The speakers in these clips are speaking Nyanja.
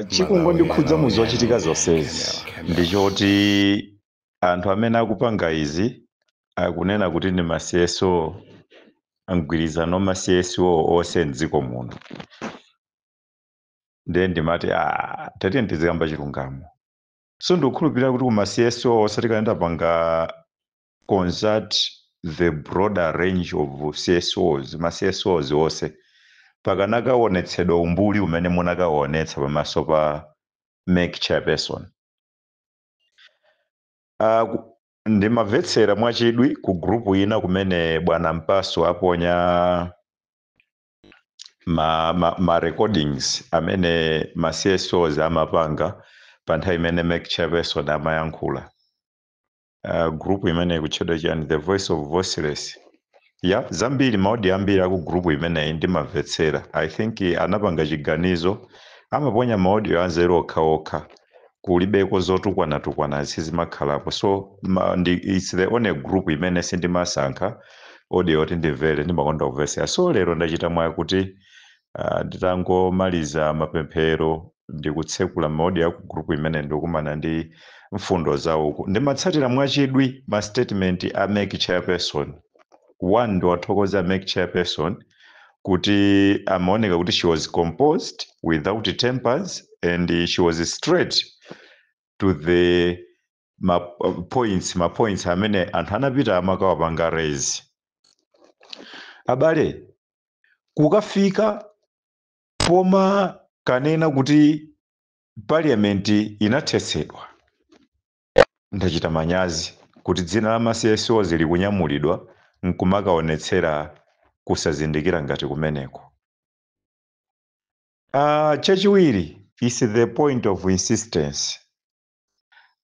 Chikungondikhudza mu zochitika zonsezi ndichoti anthu amene akupanga izi akunena kuti ndi ma CSO, mgwirizano ma CSO onse mdziko muno. Ndiye ndimati, tatiye tizikamba chilungamo. So ndikukhulupirira kuti kuma CSO onse, tikanena panga consult the broader range of CSOs, ma CSOs onse, pakanakaonetsedwa umbuli umene munakaonetsa pamaso pa MEC chairperson. Ndimamvetsera mwachidwi ku group ina kumene bwana Mpaso aponya ma recordings amene ma CSOs amapanga pa nthawi imene MEC chairperson amayankhula. Group imene ikutchedwa chani? The Voice of Voiceless. Ya zambiri, ma audio ambiri aku group imeneyi ndimamvetsera. I think anapanga chiganizo, amaponya ma audio anzeru okhaokha, kulibeko zotukwanatukwana, sizimakhalapo. So it's the only group imene sindimasankha audio yoti ndimvere, ndimakonda kumvetsera. So lero ndachita mwayi kuti nditangomaliza mapemphero ndikutsekula ma audio aku group imene, ndikumana ndi mfundo zawo. Ndimatsatira mwachidwi ma statement a MEC chairperson. One, ndiwathokoza MEC chairperson kuti amaoneka kuti she was composed, without tempers, and she was straight to the ma points amene anthu anapita amakawapanga raise. Abale, kukafika poma kanena kuti parliament inathetsedwa, ndachita manyazi kuti dzina la ma CSOs likunyamulidwa nkumakaonetsera kusazindikira ngati kumeneko. Chachiwiri is the point of insistence.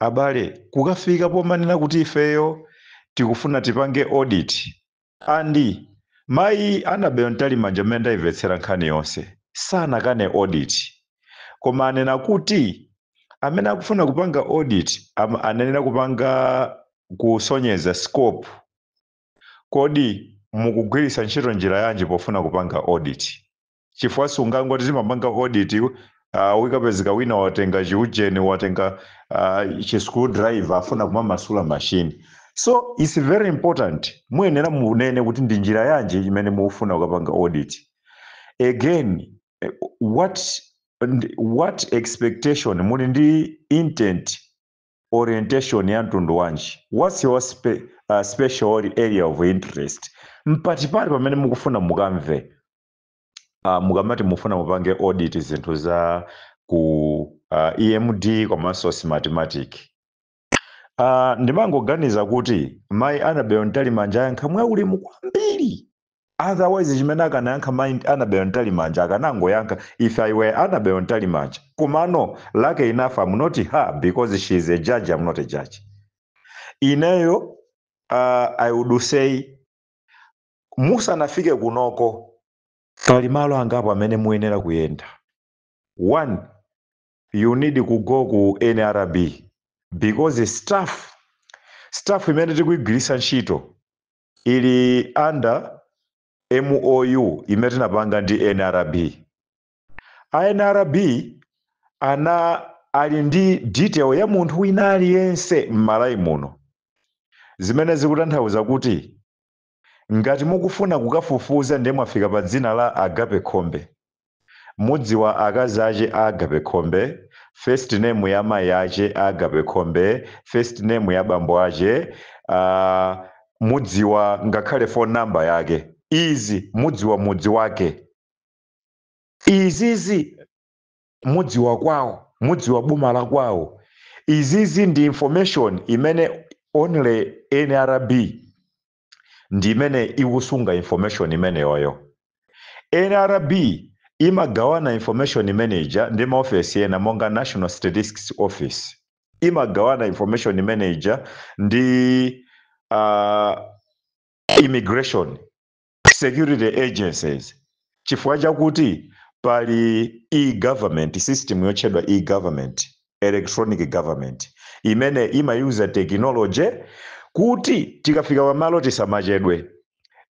Abale, kukafika pomanena kuti ifeyo tikufuna tipange audit, and mayi Annabel Mtalimanja, mmene ndayimvetsera nkhani yonse, sanakane audit, koma anena kuti amene akufuna kupanga audit anenera kupanga kusonyeza scope. Kodi mukugwiritsa ntchito njira yanji pofuna kupanga audit? Chifukwa sungangoti timapanga audit, ukapezeka wina watenga chiujeni, watenga chi screwdriver, afuna kumamasula machine. So it's very important, muyenera munene kuti ndi njira yanji imene mukufuna kukapanga audit. Again, what expectation muli ndi, intent orientation ya mtundu wanji? What's your special area of interest? Mpatipati pamene mukufuna mukamve mukamati mufuna mupange audit zinthu za ku EMD komanso Smartmatic? Ndimangoganiza kuti mayi Annabel Mtalimanja ayankha mwaulemu kwambiri. Otherwise, chimene akanayankha mayi Annabel Mtalimanja, akanangoyankha, if I were Annabel Mtalimanja, komano lucky enough I'm not her, because she is a judge, I'm not a judge. Ineyo I would say, musanafike kunoko pali malo angapo amene muyenera kuyenda. One, you need to go ku NRB, because staff imene tikuyigwiritsa ntchito ili under MOU imene tinapanga ndi NRB. A NRB ana ali ndi detail ya munthu wina aliyense m'Malawi muno, zimene zikutanthauza kuti ngati mukufuna kukafufuza, ndiye mwafika pa dzina la Agape Khombe, mudziwa akazi ache a Agape Khombe, first name ya mayi ache Agape Khombe, first name ya bambo ache, mudziwa ngakhale phone number yake. Izi mudziwa mudzi wake, izizi mudziwa kwawo, mudziwa boma la kwawo. Izizi ndi information imene only NRB ndi imene ikusunga information imeneyoyo. NRB imagawana information manager ndi maofesi ena monga National Statistics Office, imagawana information manager ndi immigration security agencies, chifukwa chakuti pali e-government system yotchedwa e-government, electronic government, imene imayuza technology kuti tikafika pamalo tisamachedwe.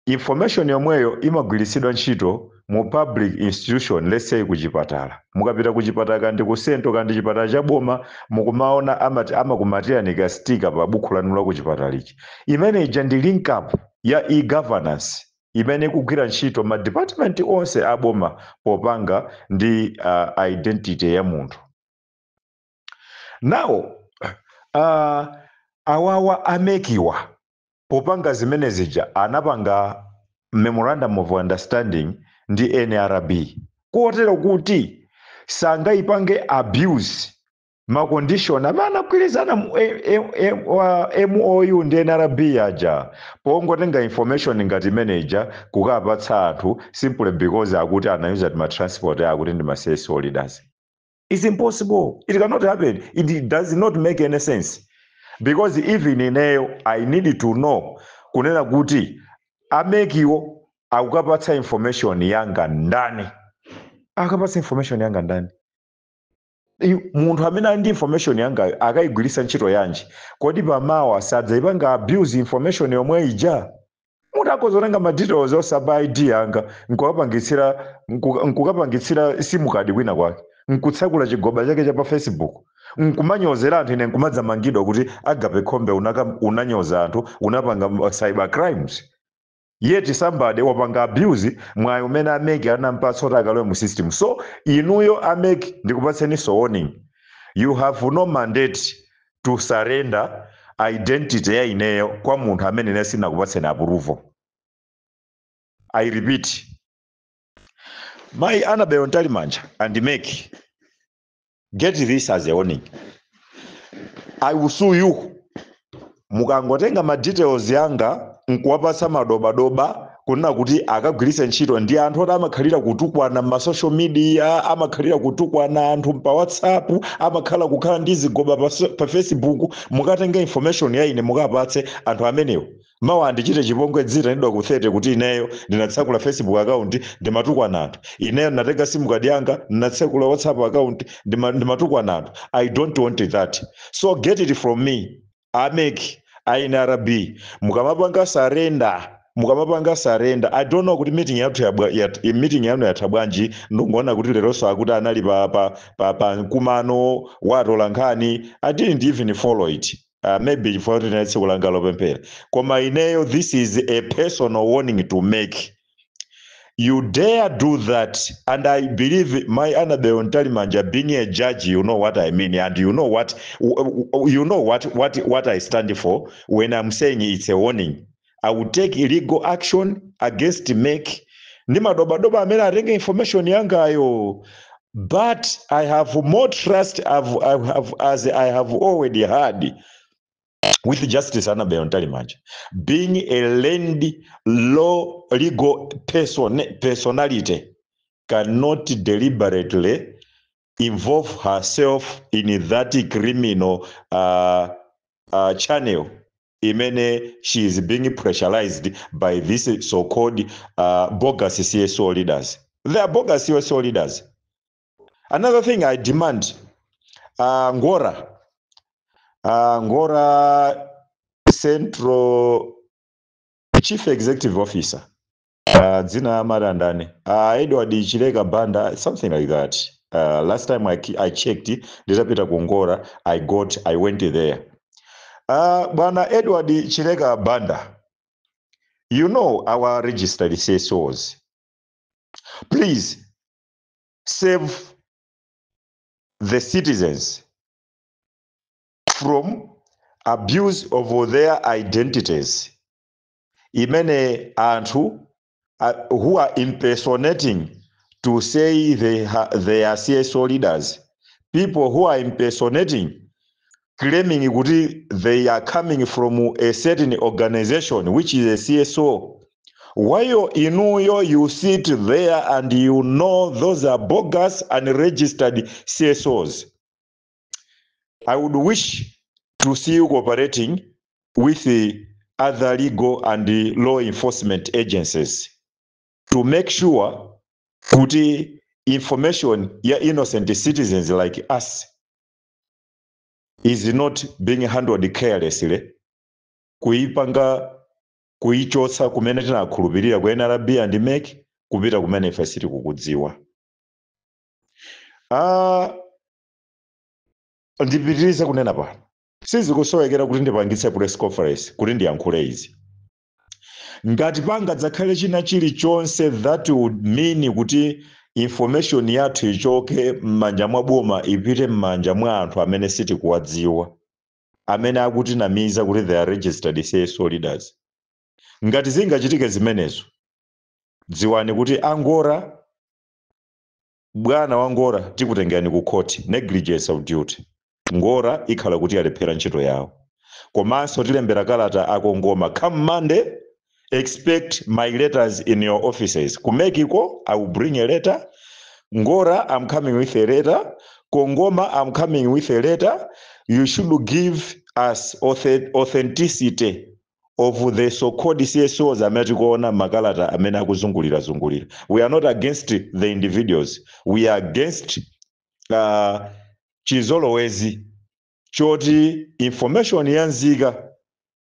Information yomweyo imagwiritsidwa ntchito Mu public institution, let's say kuchipatala, mukapita kuchipatala, kandi ku central, kandi chipatala cha boma, mukumaona amati amakumatirani ka sticker pa buku lanu la kuchipatala ichi. Imene ija ndi link up ya e-governance imene ikugwira ntchito ma department onse aboma popanga ndi identity ya munthu. Now awawa a MEC wa popanga zimene zija anapanga memorandum of understanding ndi NRB, kotero kuti sangayipange abuse ma condition amene anagwirizana mu MOU ndi NRB aja, pongotenga information ngati imeneja kukapatsa anthu simply because akuti anayuza ma transport, akuti ndi ma CSO leaders. It's impossible. It cannot happen. It does not make any sense, because even ineyo I need to know kunena kuti a MEC wo akukapatsa information yanga ndani, akapatsa information yanga ndani. Munthu amene ali ndi information yangayo akayigwiritsa ntchito yanji? Kodi pamawa sadzayipanga abuse information yomwe ija? Munthu akhoza ma details osaba ID yanga nkukapangitsira SIM card kwina kwake, nkutsekula chigoba chake cha pa Facebook, nkumanyozera anthu, ine nkumadzamangidwa kuti Agape Khombe unanyoza anthu, unapanga cyber crimes, yet somebody wapanga abuse mwayi umene a MEC anampatsa kuti akalowe mu system. So inuyo a MEC, ndikupatseniso warning: you have no mandate to surrender identity ya ineyo kwa munthu amene ine sinakupatseni approval. I repeat, Mai Annabel Mtalimanja and MEC, get this as a warning: I will sue you. Mukangotenga ma details yanga nkuwapatsa madobadoba kunena kuti akagwiritse ntchito ndi anthu oti amakhalira kutukwana ma social media, amakhalira kutukwana anthu pa WhatsApp, amakhala kukhala ndi zigoba pa Facebook, mukatenga information ya ine mukapatse anthu amenewo, mawa andichite chipongwe, dzitanidwa ku 30 kuti ineyo ndinatsekula Facebook account, ndimatukwana anthu, ineyo ndinatenga SIM card yanga, ndinatsekula WhatsApp account, ndimatukwana anthu. I don't want that. So get it from me, a MEC, NRB, mukamapanga surrender, mukamapanga surrender, I don't know kuti meeting yathu meeting yanu yatha bwanji. Ndingoona kuti leronso akuti anali pa mkumano watola nkhani. I didn't even follow it, maybe chifukwa kuti tinali tsiku langa lopemphera. Koma ineyo, this is a personal warning to make. You dare do that, and I believe my Annabel Mtalimanja, being a judge, you know what I mean, and you know what I stand for when I'm saying it's a warning. I will take illegal action against MEC ndi madobadoba amene atenge information yangayo. But I have more trust I have, as I have already had with Justice Annabel Mtalimanja, being a learned law legal personality, cannot deliberately involve herself in that criminal channel imene she is being pressurized by this so-called bogus CSO leaders. They are bogus CSO leaders. Another thing I demand, Ngora Central Chief Executive Officer, dzina amarandani, Edward Chileka Banda, something like that. Last time I checked, nditapita ku Ngora, I went there. Bwana Edward Chileka Banda, you know our registered CSOs. Please save the citizens from abuse of their identities imene anthu who are impersonating to say they are CSO leaders, people who are impersonating, claiming kuti they are coming from a certain organization which is a CSO, while inuyo you sit there and you know those are bogus and registered CSOs. I would wish to see you cooperating with the other legal and the law enforcement agencies to make sure kuti information ya innocent citizens like us is not being handled carelessly, kuipanga, kuichotsa kumene tinakhulupirira ku NRB and MEC. Kupita kumene ife sitikukudziwa. Ndipitirize kunena pano, sizikusowekera kuti ndipangitse press conference kuti ndiyankhule izi. Ngati pangadzakhale china chilichonse that would mean kuti information yathu ichoke m'manja mwa boma ipite m'manja mwa anthu amene sitikuwadziwa, amene akutinamiza kuti they are registered CSO leaders, ngati zingachitike zimenezo, dziwani kuti angora, bwana wa Ngora, tikutengani ku court, negligence of duty. Ngora ikhala kuti yalephera ntchito yawo. Komanso tilembera kalata akongoma. Come Monday, expect my letters in your offices. Ku MEC-ko I will bring a letter. Ngora, I'm coming with a letter. Kongoma, I'm coming with a letter. You should give us authenticity of the so-called CSOs amene tikuona makalata amene akuzungulira zungulira. We are not against the individuals, we are against chizolowezi choti information ya nzika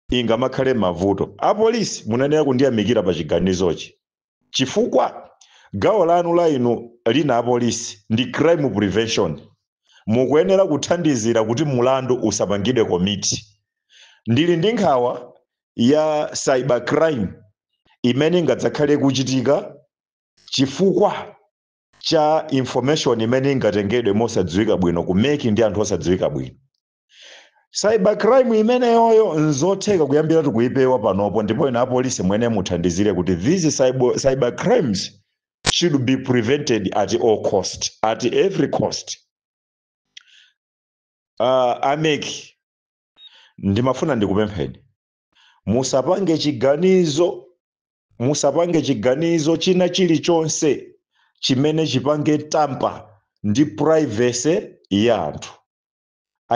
ingamakhale mavuto. Apolisi, munanena kundiyamikira pa chiganizochi, chifukwa gawo lanu la inu lina apolisi ndi crime prevention. Mukuyenera kuthandizira kuti mulandu usapangidwe commit. Ndili ndi nkhawa ya cyber crime imene ingadzakhale kuchitika chifukwa cha information imene ingatengedwe mosadziwika bwino ku MEC ndi anthu osadziwika bwino. Cyber crime imeneyoyo nzotheka kuyambira tikuyipewa panopo, ndipo inu apolisi mwene muthandizire kuti these cyber crimes should be prevented at all cost, at every cost. A MEC, ndimafuna ndikupempheni, musapange chiganizo, musapange chiganizo china chilichonse chimene chipange tamper ndi privacy ya anthu,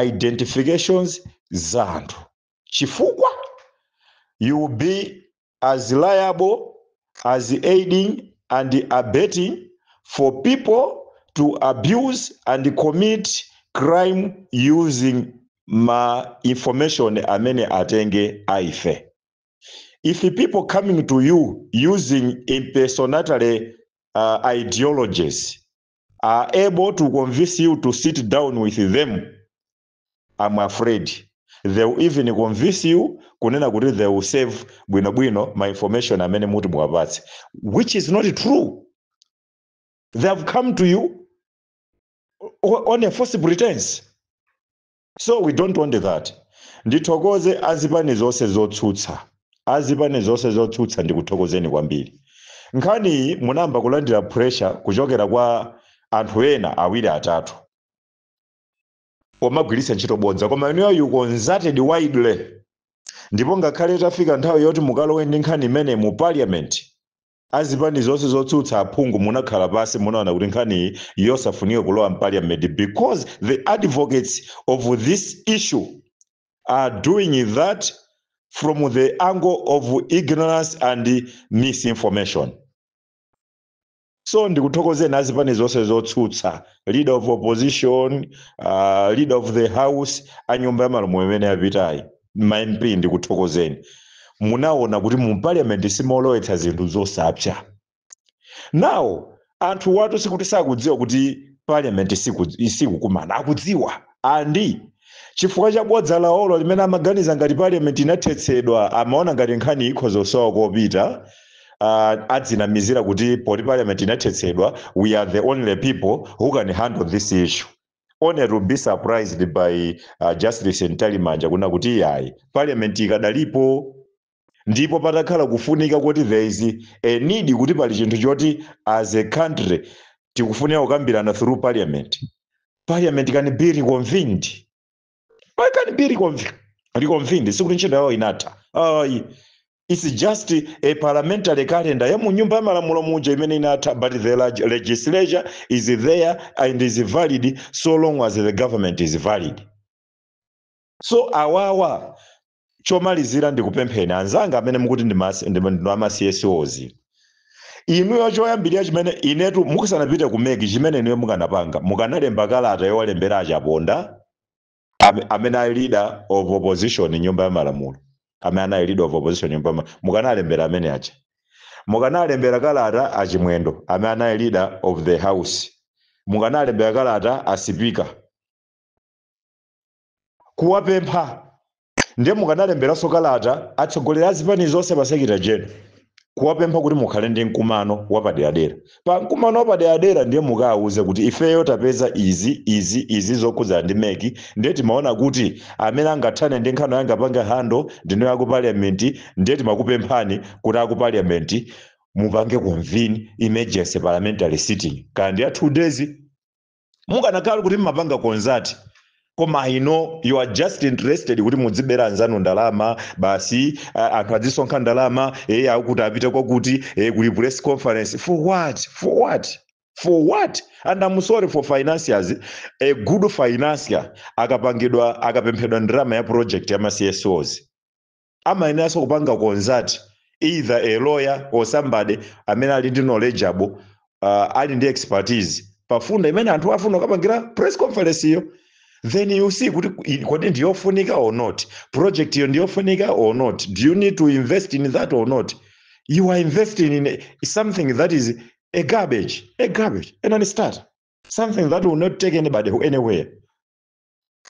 identifications za anthu, chifukwa you will be as liable as aiding and abetting for people to abuse and commit crime using ma information amene atenge aife. If people coming to you using impersonatory ideologies are able to convince you to sit down with them, I'm afraid they will even convince you kunena kuti they will save bwinobwino ma information amene muti muwapatse, which is not true. They have come to you on a false pretense, so we don't want that. Ndithokoze azipani zonse zotsutsa, azipani zonse zotsutsa, ndikuthokozeni kwambiri. Nkhani iyi munamba kulandira pressure kuchokera kwa anthu ena awiri atatu pomagwiritsa ntchito bodza, koma inuyo you consulted widely, ndipo ngakhale tafika nthawi yoti mukalowe ndi nkhani imene mu parliament, azipani zonse zotsutsa, aphungu, munakhala pasi, munaona kuti nkhani iyi yosafunika kulowa m'parliament because the advocates of this issue are doing that from the angle of ignorance and misinformation. So ndikuthokozeni azipani zonse zotsutsa, leader of opposition, leader of the house, anyumba ya malamulo imene yapitayi, ma MP, ndikuthokozeni. Munaona kuti mu parliament simolowetsa zinthu zosapsa. Now anthu watu sikuti sakudziwa kuti parliament sikukumana, akudziwa, and chifukwa cha bodza lawolo limene amaganiza ngati parliament inathetsedwa, amaona ngati nkhani ikhoza kusowa kopita. Adzinamizira kuti poti parliament inathetsedwa, we are the only people who can handle this issue, only to be surprised by Justice Mtalimanja kuna kuti iyayi, parliament ikadalipo, ndipo patakhala kufunika kuti there is a need, kuti pali chinthu choti as a country tikufunika kukambirana through parliament, parliament can be reconvened, can be reconvened. Sikuti ntchito yawo inatha, ayi. It's just a parliamentary calendar ya mu nyumba ya malamulo muja imene inatha, but the legislature is there and is valid so long as the government is valid. So awawa, chomalizira, ndikupempheni anzanga amene mukuti ndi ama CSOs, inuyo choyambirira chimene inetu mukusanapite ku MEC, chimene inuyo mukanapanga, mukanalemba kalata yowalembera achaponda amene ali leader of opposition nyumba ya malamulo, amene anali leader of opposition nyumba ya, mukanalembera amene acha. Mukanalembera kalata achimwendo amene anali leader of the house, mukanalembera kalata a speaker kuwapempha, ndiye mukanalemberanso kalata atsogoleri a zipani zonse pa secretary general kuwapempha kuti mukhale ndi mkumano wapaderadera. Pa mkumano wapaderadera ndiye mukawuze kuti ifeyo tapeza izi izi izi zokhudzana ndi MEC, ndiye timaona kuti amene angathane ndi nkhani angapange handle ndino yaku parliament, ndiye timakupemphani kuti aku parliament mupange convene emergency parliamentary sitting kandi ya 2 days. Mukanakhala kuti mmapanga consult, koma I know you are just interested kuti mudzibera anzanu ndalama basi, anthu adzisonkha ndalama, akuti apite kwakuti, kuli press conference. For what? For what? For what? And I'm sorry for financiers. A good financier akapangidwa, akapemphedwa ndalama ya project ya ma CSOs, amayeneranso kupanga consult either a lawyer or somebody amene ali ndi knowledgeable, ali ndi expertise pafunda imene anthu afuna kukapangira press conference iyo. Then you see kuti kodi ndiyofunika or not, project iyo ndiyofunika or not, do you need to invest in that or not? You are investing in something that is a garbage, a garbage, a non-starter, something that will not take anybody anywhere.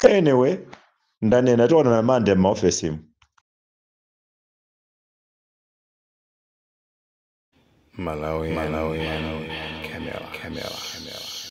Anyway, ndanena, tiona Mande m'maofesi. Malawi, Malawi, Camera, Camera, Camera.